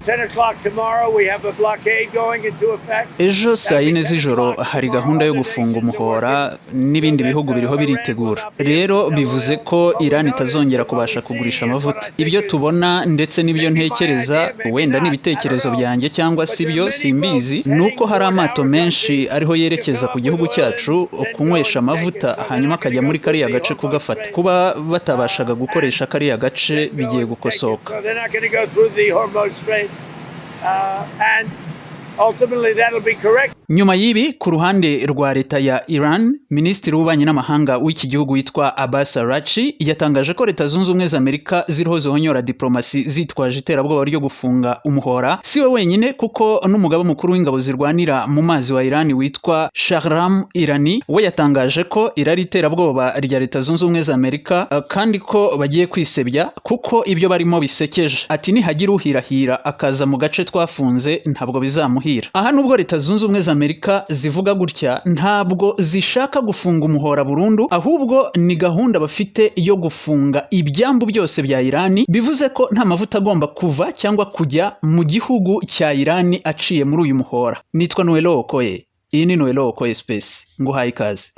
10 o'clock tomorrow, we have a blockade going into effect. Ejo saa 4 z'ijoro hari gahunda yo gufunga umuhora, n'ibindi bihugu biriho biritegura. Rero bivuze ko Iran itazongera kubasha kugurisha amavuta. Ibyo tubona ndetse n'ibyo ntekereza, wenda ni ibitekerezo byanjye cyangwa si byo, simbizi, ni uko hari amato menshi ariho yerekeza ku gihugu cyacu kunywesha amavuta, hanyuma akajya muri kariya gace kugafata. Kuba batabashaga gukoresha kariya gace bigiye gukosoka. So they're not going to go through the Hormuz Strait. And ultimately that'll be correct. Nyuma y'ibi, ku ruhande rwa leta ya Iran, minisitiri w'ububanyi n'amahanga w'iki gihugu witwa Abbas Araghchi yatangaje ko Leta Zunze Ubumwe za Amerika ziriho zihonyora diplomasi zitwaje iterabwoba ryo gufunga umuhora. Si we wenyine, kuko n'umugaba mukuru w'ingabo zirwanira mu mazi wa Iran witwa Shahram Irani we yatangaje ko iri ari iterabwoba rya Leta Zunze Ubumwe za Amerika, kandi ko bagiye kwisebya kuko ibyo barimo bisekeje. Ati: "Nihagira uhirahira akaza mu gace twafunze, ntabwo bizamuhira." Aha, nubwo Leta Zunze Ubumwe za Amerika zivuga gutya, ntabwo zishaka gufunga umuhora burundu, ahubwo ni gahunda bafite yo gufunga ibyambu byose bya Irani. Bivuze ko nta mavuta agomba kuva cyangwa kujya mu gihugu cya Irani aciye muri uyu muhora. Nitwa Noelo Okoye, iyi ni Noelo Okoye Space, nguhaye ikaze.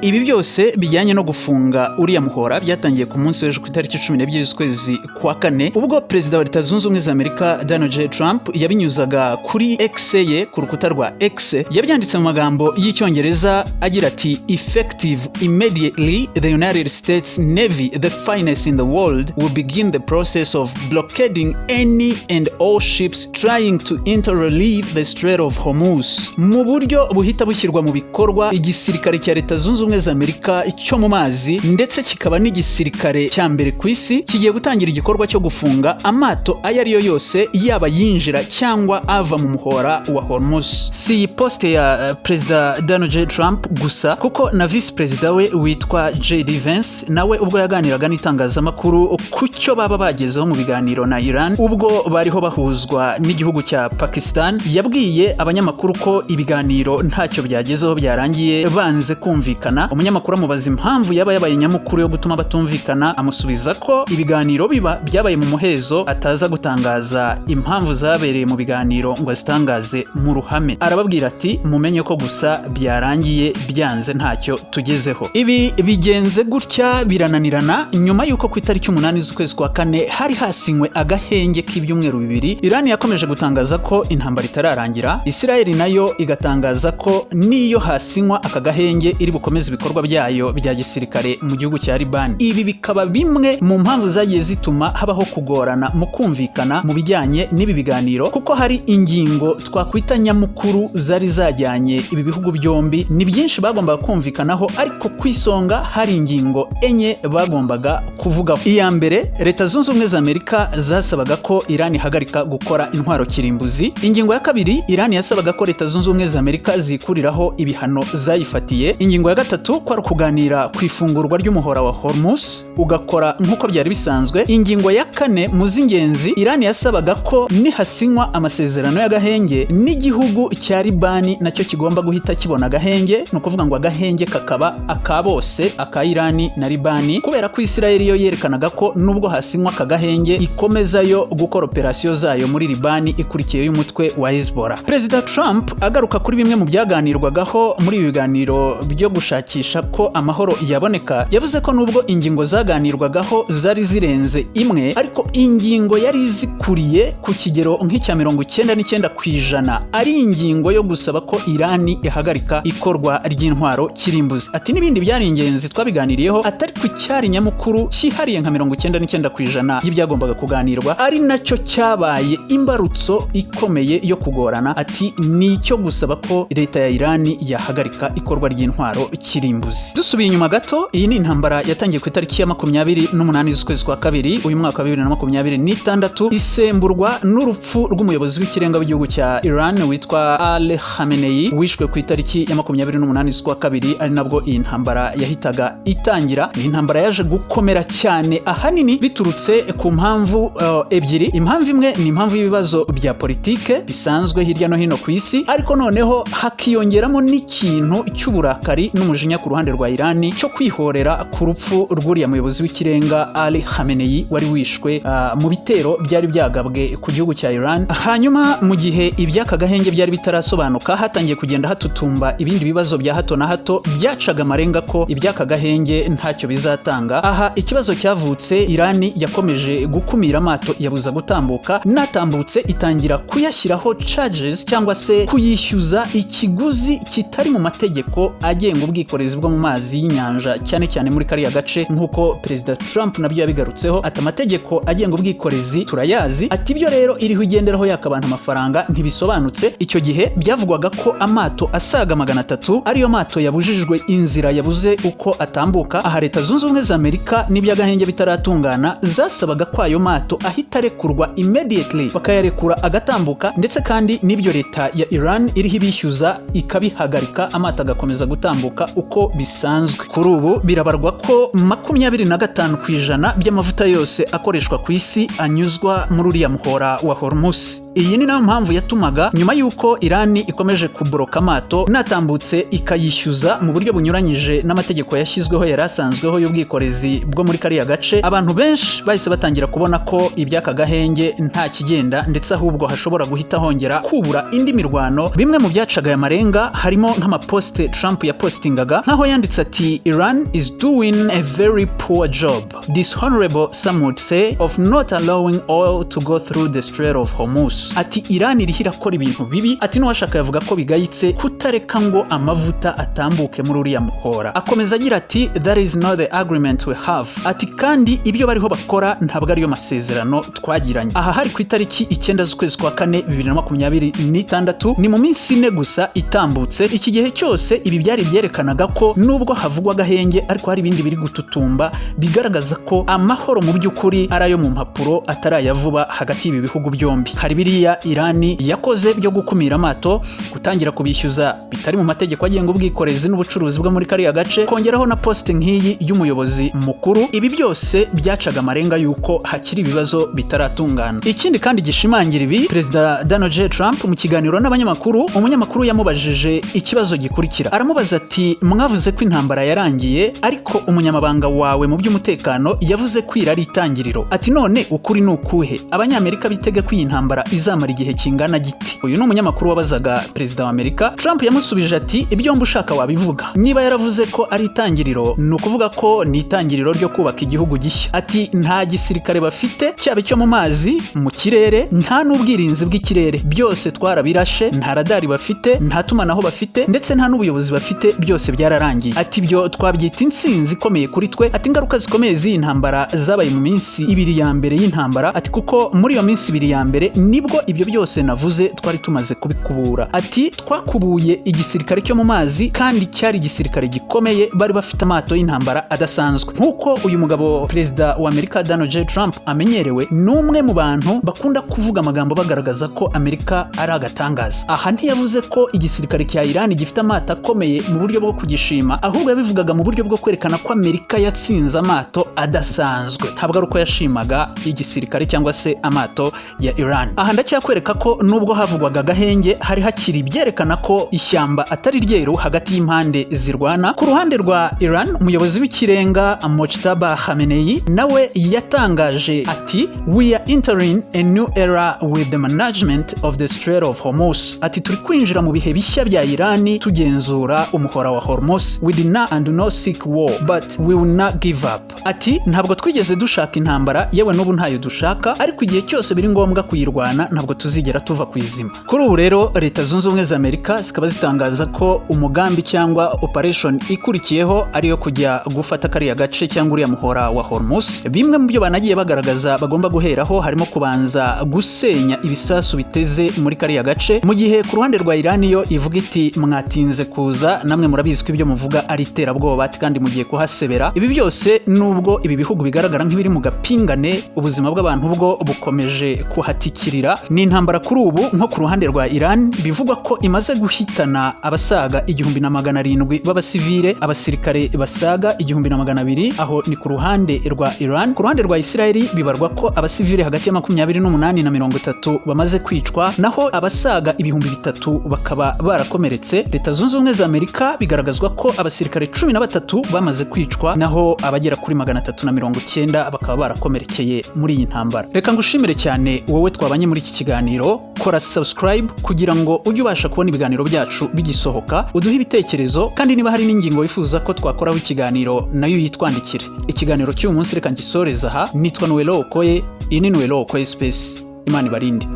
Ibi byose bijyanye no gufunga uriya muhora byatangiye ku munsi w'ejo ku itariki 12 z'ukwezi kwa kane, ubwo perezida wa Leta Zunze Ubumwe za Amerika Donald J Trump yabinyuzaga kuri X ye, ku rukuta rwa X. Yabyanditse mu magambo y'Icyongereza agira ati: "Effective immediately, the United States Navy, the finest in the world, will begin the process of blockading any and all ships trying to enter or leave the Strait of Hormuz." Mu buryo buhita bushyirwa mu bikorwa, igisirikare cya Leta Zunze Ubumwe za Amerika cyo mu mazi, ndetse kikaba n'igisirikare cya mbere ku isi, kigiye gutangira igikorwa cyo gufunga amato ayo ari yo yose, yaba yinjira cyangwa ava mu muhora wa Hormuz. Si iyi poste ya Perezida Donald J Trump gusa, kuko na visi perezida we witwa JD Vance nawe, ubwo yaganiraga n'itangazamakuru ku cyo baba bagezeho mu biganiro na Iran ubwo bariho bahuzwa n'igihugu cya Pakistan, yabwiye abanyamakuru ko ibiganiro ntacyo byagezeho, byarangiye banze kumvikana. Umunyamakuru amubaza impamvu yaba yabaye nyamukuru yo gutuma batumvikana, amusubiza ko ibiganiro biba byabaye mu muhezo, ataza gutangaza impamvu zabereye mu biganiro ngo azitangaze mu ruhame. Arababwira ati: "Mumenye ko gusa byarangiye byanze, ntacyo tugezeho." Ibi bigenze gutya birananirana nyuma y'uko ku itariki 8 z'ukwezi kwa kane hari hasinywe agahenge k'ibyumweru 2. Iran yakomeje gutangaza ko intambara itararangira, Israel nayo igatangaza ko n'iyo hasinywa aka gahenge iri bukomeze ibikorwa byayo bya gisirikare mu gihugu cya Liban. Ibi bikaba bimwe mu mpamvu zagiye zituma habaho kugorana mu kumvikana mu bijyanye n'ibi biganiro, kuko hari ingingo twakwita nyamukuru zari zajyanye ibi bihugu byombi. Ni byinshi bagombaga kumvikanaho, ariko ku isonga hari ingingo enye bagombaga kuvugaho. Iya mbere, Leta Zunze Ubumwe za Amerika zasabaga ko Iran ihagarika gukora intwaro kirimbuzi. Ingingo ya kabiri, Iran yasabaga ko Leta Zunze Ubumwe za Amerika zikuriraho ibihano zayifatiye. Ingingo ya gatatu kwari ukuganira ku ifungurwa ry'umuhora wa Hormuz ugakora nk'uko byari bisanzwe. Ingingo ya kane mu z'ingenzi, Iran yasabaga ko nihasinywa amasezerano y'agahenge, n'igihugu cya Libani nacyo kigomba guhita kibona agahenge, ni ukuvuga ngo agahenge kakaba aka bose, aka Irani na Libani, kubera ko Israel yo yerekanaga ko nubwo hasinywa aka gahenge ikomezayo gukora operasiyo zayo muri Libani ikurikiye y'umutwe wa Hezbollah. Perezida Trump agaruka kuri bimwe mu byaganirwagaho muri ibi biganiro byo gushakisha ko amahoro yaboneka, yavuze ko nubwo ingingo zaganirwagaho zari zirenze imwe, ariko ingingo yari zikuriye ku kigero nk'icya 99% ari ingingo yo gusaba ko Irani ihagarika ikorwa ry'intwaro kirimbuzi. Ati: "N'ibindi byari ingenzi twabiganiriyeho, atari ku cyari nyamukuru cyihariye nka 99% y'ibyagombaga kuganirwa, ari nacyo cyabaye imbarutso ikomeye yo kugorana." Ati: "Ni icyo gusaba ko leta ya Irani yahagarika ikorwa ry'intwaro kirimbuzi." Dusubiye inyuma gato, iyi ni intambara yatangiye ku itariki ya 28 z'ukwezi kwa kabiri uyu mwaka wa 2026, isemburwa n'urupfu rw'umuyobozi w'ikirenga w'igihugu cya Iran witwa Ali Khamenei, wishwe ku itariki ya 28 z'ukwa kabiri, ari nabwo iyi ntambara yahitaga itangira. Ni intambara yaje gukomera cyane ahanini biturutse ku mpamvu ebyiri. Impamvu imwe ni impamvu y'ibibazo bya politike bisanzwe hirya no hino ku isi, ariko noneho hakiyongeramo n'ikintu cy'uburakari n'umujinya. umujinya ku ruhande rwa Irani cyo kwihorera ku rupfu rw'uriya muyobozi w'ikirenga Ali Khamenei wari wishwe mu bitero byari byagabwe ku gihugu cya Iran. Hanyuma mu gihe iby'aka gahenge byari bitarasobanuka, hatangiye kugenda hatutumba ibindi bibazo bya hato na hato byacaga amarenga ko iby'aka gahenge ntacyo bizatanga. Aha ikibazo cyavutse, Irani yakomeje gukumira amato, yabuza gutambuka, natambutse itangira kuyashyiraho charges cyangwa se kuyishyuza ikiguzi kitari mu mategeko agenga ubwikorezi bwo mu mazi y'inyanja, cyane cyane muri kariya gace, nk'uko Perezida Trump nabyo yabigarutseho, ati: "Amategeko agenga ubwikorezi turayazi." Ati: "Ibyo rero iriho igenderaho yaka abantu amafaranga ntibisobanutse." Icyo gihe byavugwaga ko amato asaga 300 ariyo mato yabujijwe inzira, yabuze uko atambuka. Aha Leta Zunze Ubumwe za Amerika, n'iby'agahenge bitaratungana, zasabaga ko ayo mato ahita arekurwa immediately, bakayarekura agatambuka, ndetse kandi n'ibyo leta ya Iran iriho ibishyuza ikabihagarika, amato agakomeza gutambuka uko bisanzwe. Kuri ubu birabarwa ko 25% by'amavuta yose akoreshwa ku isi anyuzwa muri uriya muhora wa Hormuz. Iyi ni nayo mpamvu yatumaga nyuma y'uko Irani ikomeje kuboroka amato, natambutse ikayishyuza mu buryo bunyuranyije n'amategeko yashyizweho yari asanzweho y'ubwikorezi bwo muri kariya gace, abantu benshi bahise batangira kubona ko iby'aka gahenge nta kigenda, ndetse ahubwo hashobora guhita hongera kubura indi mirwano. Bimwe mu byacaga aya marenga harimo nk'amaposte Trump yapostingaga, nk'aho yanditse ati: "Iran is doing a very poor job, dishonorable some would say, of not allowing oil to go through the Strait of Hormuz." Ati: "Iran iriho irakora ibintu bibi," ati: "n'uwashaka yavuga ko bigayitse kutareka ngo amavuta atambuke muri uriya muhora." Akomeza agira ati: "That is not the agreement we have." Ati: "Kandi ibyo bariho bakora ntabwo ariyo masezerano twagiranye." Aha hari ku itariki 9 z'ukwezi kwa kane 2026, ni mu minsi 4 gusa itambutse. Iki gihe cyose ibi byari byerekanaga ko nubwo havugwa agahenge, ariko hari ibindi biri gututumba bigaragaza ko amahoro mu by'ukuri ari ayo mu mpapuro, atari aya vuba hagati y'ibi bihugu byombi. Hari biriya Irani yakoze byo gukumira amato, gutangira kubishyuza bitari mu mategeko agenga ubwikorezi n'ubucuruzi bwo muri kariya gace, kongeraho na poste nk'iyi y'umuyobozi mukuru. Ibi byose byacaga amarenga y'uko hakiri ibibazo bitaratungana. Ikindi kandi gishimangira ibi, Perezida Donald J Trump mu kiganiro n'abanyamakuru, umunyamakuru yamubajije ikibazo gikurikira, aramubaza ati: "Mwavuze ko intambara yarangiye, ariko umunyamabanga wawe mu by'umutekano yavuze ko iri ari itangiriro." Ati: "None ukuri ni ukuhe? Abanyamerika bitege ko iyi ntambara izamara igihe kingana giti?" Uyu ni umunyamakuru wabazaga perezida wa Amerika. Trump yamusubije ati: "Ibyo mba ushaka wabivuga. Niba yaravuze ko ari itangiriro, ni ukuvuga ko ni itangiriro ryo kubaka igihugu gishya." Ati: "Nta gisirikare bafite, cyaba icyo mu mazi, mu kirere, nta n'ubwirinzi bw'ikirere, byose twarabirashe. Nta radari bafite, nta tumanaho bafite, ndetse nta n'ubuyobozi bafite, byose byararangiye." Ati: "Ibyo twabyita intsinzi ikomeye kuri twe." Ati: "Ingaruka zikomeye z'iyi ntambara zabaye mu minsi 2 ya mbere y'intambara." Ati: "Kuko muri iyo minsi 2 ya mbere nibwo ibyo byose navuze twari tumaze kubikubura." Ati: "Twakubuye igisirikare cyo mu mazi, kandi cyari igisirikare gikomeye, bari bafite amato y'intambara adasanzwe." Nk'uko uyu mugabo perezida wa Amerika Donald J Trump amenyerewe, ni umwe mu bantu bakunda kuvuga amagambo bagaragaza ko Amerika ari agatangaza. Aha ntiyavuze ko igisirikare cya Iran gifite amato akomeye mu buryo bwo kugishima, ahubwo yabivugaga mu buryo bwo kwerekana ko Amerika yatsinze amato adasanzwe. Ntabwo ari uko yashimaga igisirikare cyangwa se amato ya Iran. Aha ndacyakwereka ko nubwo havugwaga agahenge, hari hakiri ibyerekana ko ishyamba atari ryeru hagati y'impande zirwana. Ku ruhande rwa Iran, umuyobozi w'ikirenga Mojtaba Khamenei nawe yatangaje ati: "We are entering a new era with the management of the Strait of Hormuz." Ati: "Turi kwinjira mu bihe bishya bya Irani tugenzura umuhora wa Hormuz. We did not and do not seek war, but we will not give up." Ati: "Ntabwo twigeze dushaka intambara, yewe n'ubu ntayo dushaka, ariko igihe cyose biri ngombwa kuyirwana ntabwo tuzigera tuva ku izima." Kuri ubu rero Leta Zunze Ubumwe za Amerika zikaba zitangaza ko umugambi cyangwa operation ikurikiyeho ariyo kujya gufata kariya gace cyangwa uriya muhora wa Hormuz. Bimwe mu byo banagiye bagaragaza bagomba guheraho harimo kubanza gusenya ibisasu biteze muri kariya gace, mu gihe ku ruhande rwa Iran yo ivuga iti: "Mwatinze kuza, namwe murabizi ko ibyo muvuga ari iterabwoba," ati: "kandi mugiye kuhasebera." Ibi byose, nubwo ibi bihugu bigaragara nk'ibiri mu gapingane, ubuzima bw'abantu bwo bukomeje kuhatikirira. Ni intambara kuri ubu, nko ku ruhande rwa Iran, bivugwa ko imaze guhitana abasaga 1700 b'abasivile, abasirikare basaga 1200. Aho ni ku ruhande rwa Iran. Ku ruhande rwa Israel, bibarwa ko abasivile hagati ya 28 na 30 bamaze kwicwa, naho abasaga 3000 bakaba barakomeretse. Leta Zunze Ubumwe za Amerika, bigaragazwa ko abasirikare 13 bamaze kwicwa, naho abagera kuri 390 bakaba barakomerekeye muri iyi ntambara. Reka ngushimire cyane wowe twabanye muri iki kiganiro. Kora subscribe kugira ngo ujye ubasha kubona ibiganiro byacu bigisohoka, uduhe ibitekerezo, kandi niba hari n'ingingo wifuza ko twakoraho ikiganiro, nayo uyitwandikire. Ikiganiro cy'uyu munsi reka ngisoreze aha. Nitwa Nuwelo Okoye, iyi ni Nuwelo Okoye Space. Imana ibarinde.